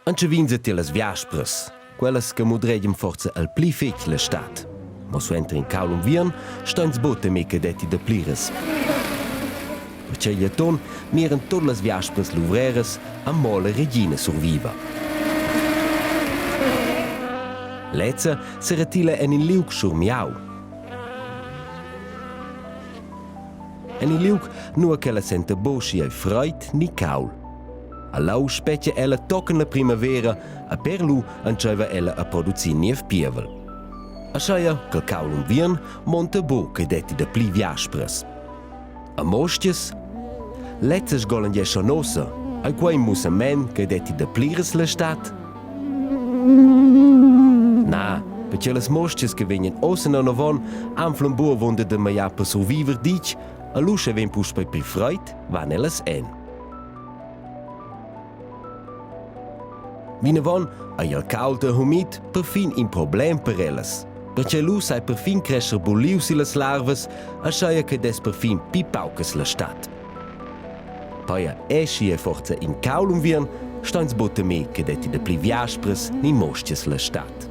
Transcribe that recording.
Entschev'ins tier las viaspras, quellas che mudregian forsa el pli fetg la stad. Mo suenter in cauld unviern steins buc temer che detti dapliras. Pertgei gl'aton miran tut las viaspras luvreras a mo la regina surviva. Lezza seretila en in liug schurmiau. En in liug nua ch'ella senta buc schi ei freid ni cauld. A lau spetga ella tochen la primavera e per lu entscheiva ella a producir niev pievel. Ascheia ch'el caul unviern monta buc che detti dapli viaspras. A Mostias? Lezzas sgolan gie schon ussa. Ei quei in mussament che detti dapliras la stad? Na, perche las mostras che vegnan ussa anavon anflan buc avunda da magliar per surviver ditg, alura vegn puspei pli freid, van ellas en. Vinavon ei il cauld e humid perfin in problem per ellas, perche lu sai perfin crescher buliu sillas larvas, aschia che dess perfin pli paucas la stad. Peia eschi e forza in cauld unviern, steins buca temer che detti dapli viaspras ni mostias la stad.